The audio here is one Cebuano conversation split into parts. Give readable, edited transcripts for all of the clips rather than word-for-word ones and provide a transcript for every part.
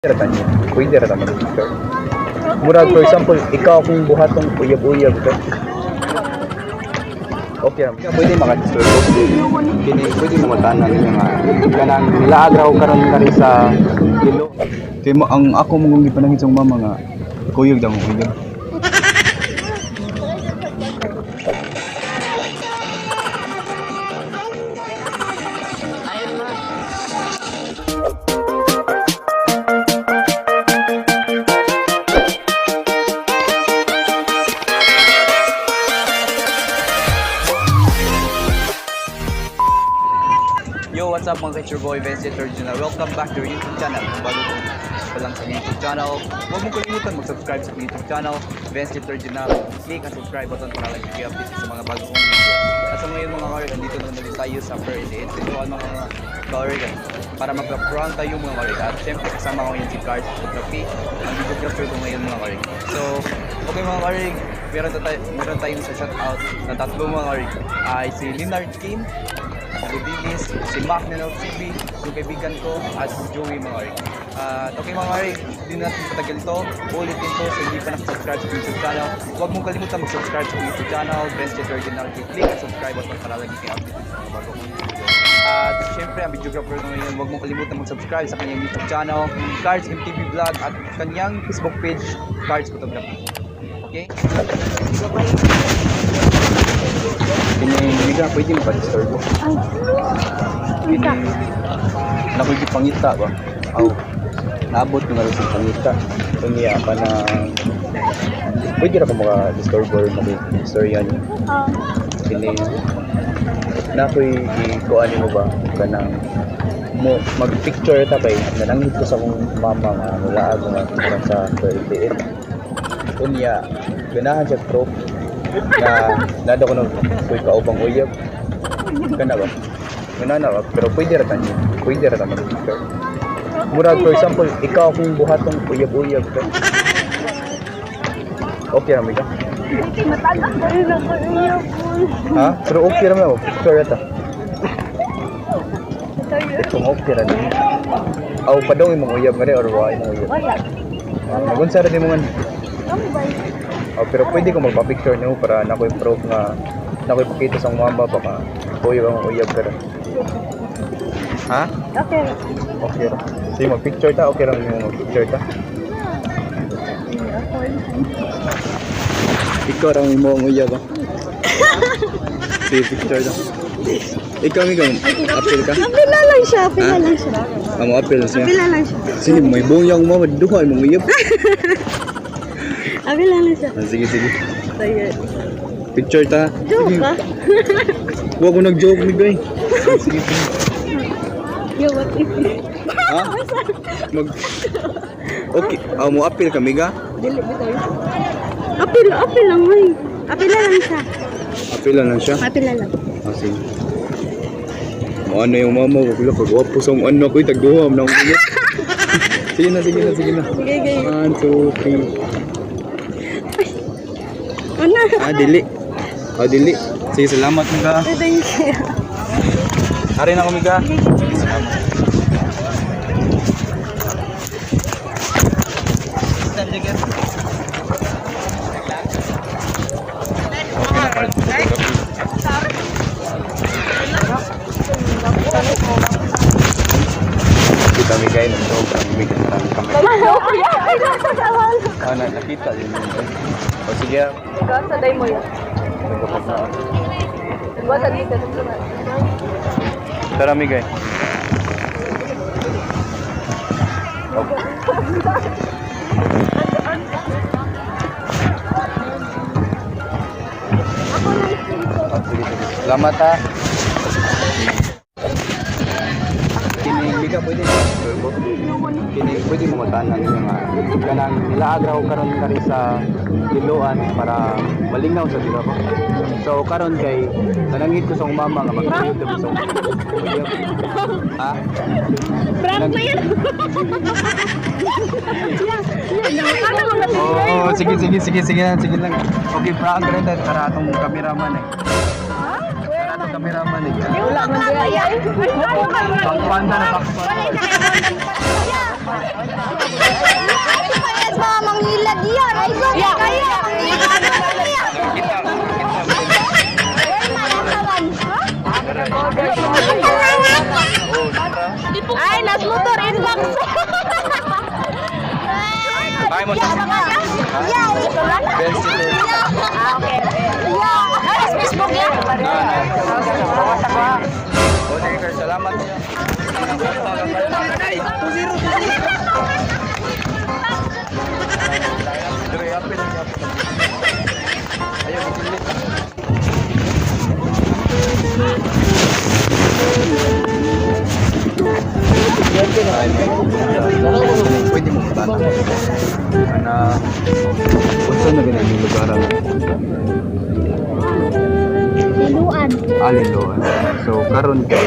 Ra ta niya. Pwede ra ta mag-picture. Murag, for example, ikaw akong buhatong uyab-uyab ka. Okay ra. Pwede maka-disturb ko. Kini pwede mo matanan ninyo nga kanang nilaag ra ko karon kari sa kilo. Kay mo ang ako mong gipanangit sa mama nga kuyog daw mo kuyog. Yo, what's up, mga, it's your boy Vincent Original. Welcome back to your YouTube channel. Kung bago ko pa lang sa YouTube channel, huwag mong kalimutan mag-subscribe sa YouTube channel, Vincent Original. Click ang subscribe button para lagi kayo update sa mga bago kong video. At sa ngayon, mga kaorig, andito na naman tayo sa First Aid. Ito ang mga kaorig para mag-prank tayo, mga kaorig. At syempre kasama ko ngayon si Cars Photography, ang videographer ko ngayon, mga kaorig. So, okay, mga kaorig, meron tayong sa shoutout na tatlo, mga kaorig. Ay si Leonard Kim, Gudilis, si Mac Nenel TV, yung kaibigan ko, at si Joey, mga kaorig. At okay, mga kaorig, hindi na natin patagal to. Ulitin ko, sa hindi pa nakasubscribe sa YouTube channel, huwag mong kalimutan mag-subscribe sa YouTube channel, Best Jet Original. Click ang subscribe button para lagi kayo updated sa mga bago kong video. At syempre, ang videographer ko ngayon, huwag mong kalimutan mag-subscribe sa kanyang YouTube channel, Cards MTV Vlog, at kanyang Facebook page, Cards Photography. Okay? Kini, pwede mo pa-disturb ko. Ay, Kini, nakoy gipangita ba? Aw. Naabot ko na rin sa pangita. Unya pa na pwede ra ko maka-disturb or maka-istorya niyo. Ah, Kini nakoy gikuan mo ba kanang mo mag-picture ta kay nananghid ko sa akong mama nga mulaag nga karon sa 38. Unya ganahan siya proof na nado ko nag kuy kaubang uyab kana ba Ngana ba pero pwede ra ta niyo, pwede ra ta mag-picture. Murag, for example, ikaw akong buhatong uyab-uyab ka. Okay ra ka? Hindi, matagak pa rin ako iyo po. Ha? Pero okay ra man picture ra ta. Kung okay ra ni. Aw padong imong uyab ngari or wa imong uyab? Wala. Ah, magunsa ra di mo ngan. Tambay. Oh, pero pwede ko magpa-picture niyo para nakoy proof nga nakoy pakita sa mama baka uyab ang uyab pero. Ha? Okay. Okay ra. Sige, mag-picture ta, okay ra mo mag-picture ta. Ikaw ra mo ang uyab ah. Sige, picture ta. Ikaw, ikaw, apil ka? Apila lang siya, apila lang siya. Amo apil siya. Apila lang siya. Sige, may buong mama duha imong uyab. Apila lang siya. Ah, sige, sige. Sige. Picture ta. Joke Sige. ka? Wa ko nag-joke ni guy. Sige, sige. Yo, what if? Ha? Mag Okay, ah, mo apil kami ga? Dili, bitaw. Apil, apil lang, may. Apila lang siya. Apil lang siya. Apila lang. Ah, sige. Mo ano yung mama ko kula pag wapo sa ano ko tagduha man akong uyab. Sige na, sige na, sige na. Sige, sige. One, two, three. Ano? Ah, dili. Ah, dili. Sige, salamat miga. Thank you. Hari na ko, miga. Sige, salamat. Okay na part photography. Kita migay ng joke ang migay ng kamera. Ah, na, nakita din yun. O sige, ah. Sa day mo yun. Nagkapag na. Sa dito. Tara, migay. Okay. Ah, sige, sige. Salamat ha. Kini ka pwede mo. Kini pwede mo matanan ninyo nga kanang nilaag ra ko karon kari sa Liloan para malingaw sa dira ko. So karon kay nanangit ko sa akong mama nga mag-uyab daw sa uyab. Ha? Prank mo yun. Ano mo Oo, oh, sige sige sige sige lang, sige lang. Okay, prank rin tayo para atong cameraman eh. Para atong Cameraman eh. Wala man diay. Pagpanda na pagpanda. Parehas mga manghilag yan. Ay, so, kaya. Kita, kita. Oh, tara. Ay, nas motor inbox. Bye mo sa Best. Ah, okay. Naras Facebook ya. Na, na. Oh, sige, sir. Salamat. 2-0, 2-0. Dire, apil, apil. Ayaw, gisilip. Pwede mo punta na unsa na ganang lugar ang Liluan. Ah, Liloan. So karon kay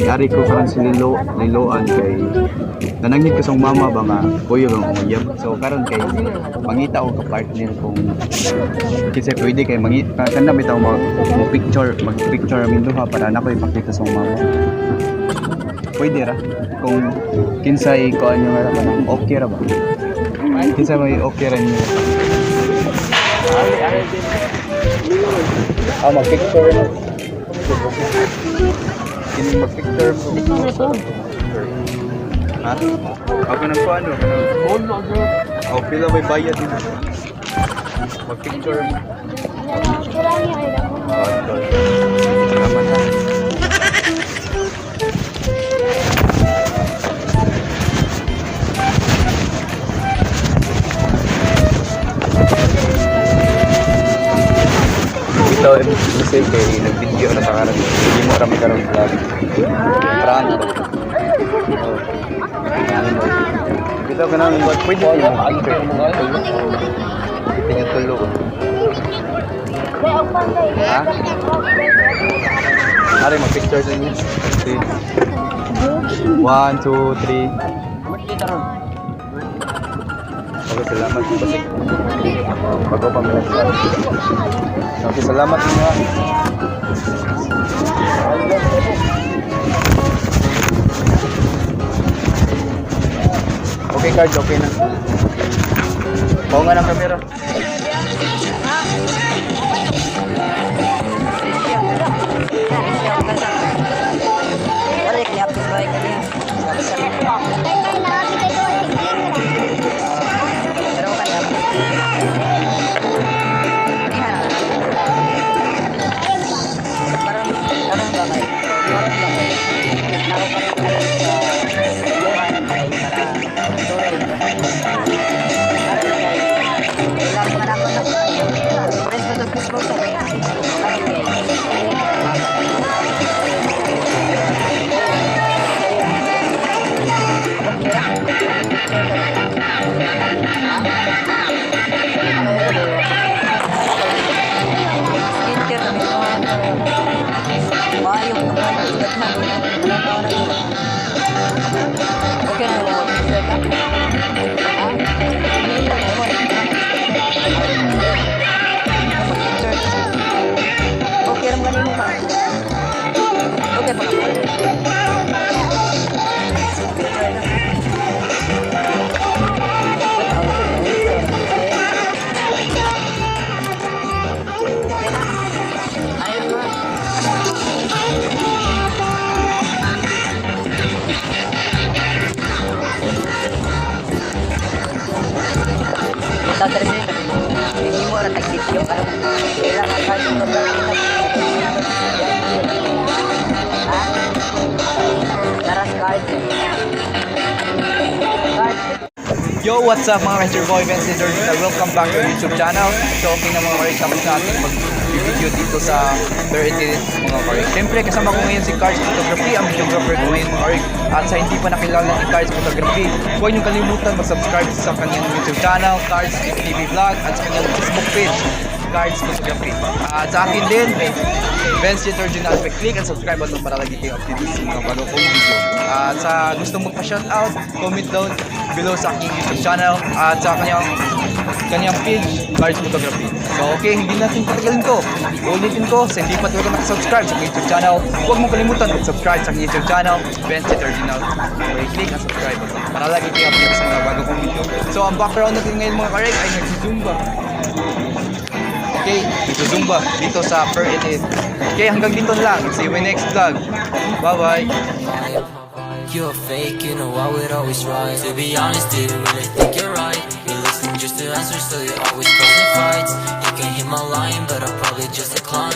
yari ko karon si Liloan kay nanangid ko sa akong mama ba nga kuya bang umuyab. So karon kay mangita ko ka partner kung kinsa pwede kay mangita kana bitaw mo mo picture, mag picture amin duha para nako ipakita sa akong mama. Pwede ra kung kinsay kuan nyo nga ra okay ra ba? Kinsa may okay ra niyo? Ah, mag-picture na. Kini mag-picture mo. Ha? Ako nang kuan ano? Oh, pila may bayad din. Mag-picture mo. Oh, ito. Salamat ha. Ito, kasi kay nag-video na sa karon. Hindi mo rami karon vlog. Prank ba? Oh. Ito ka nang pwede mo picture. Kita niya tulo. Ha? Ari, mag-picture sa inyo. Three. One, two, three. Okay, salamat. Basig. Bago pa may nag. Okay, salamat mga. Okay, card. Okay na. Pao nga ng camera. Skincare kami mga maayo ko naman. Okay na mo. Ha? Okay ra man mo ka. Okay pa ka. Tatarsin hindi mo ra tag-video karon. Kailangan ka Ha? Taras card. Card. Yo, what's up mga guys? Your boy Vincent Dorita. Welcome back to our YouTube channel. So, okay na mga karik, tapos na ating mag-video dito sa 30 mga karik. Siyempre, kasama ko ngayon si Cars Photography, ang videographer ko ngayon mga karik. At sa hindi pa nakilala ni Cars Photography, huwag niyong kalimutan mag-subscribe sa kanyang YouTube channel, Cars TV Vlog, at sa kanyang Facebook page, Cards Photography. At sa akin din, Vince Original. Click and subscribe button para lagi kayong updated sa mga bago kong video. At sa gustong magpa-shoutout, comment down below sa aking YouTube channel at sa kanyang kanyang page, Cards Photography. So okay, hindi natin patagalin to. Ulitin ko, sa hindi pa talaga nakasubscribe sa aking YouTube channel, huwag mong kalimutan mag-subscribe sa aking YouTube channel, Benz Original. Okay, click ang subscribe button para lagi kayo update sa mga bago kong video. So ang background natin ngayon, mga karek, ay nagsi-zumba. Okay, nagsi-zumba dito sa Per 88. Okay, hanggang dito na lang. See you in my next vlog. Bye-bye! You're fake, you know I would always right. To be honest, do you really think you're right? You listen just to answer, so you're always causing fights. You can hit my line, but I'll probably just decline.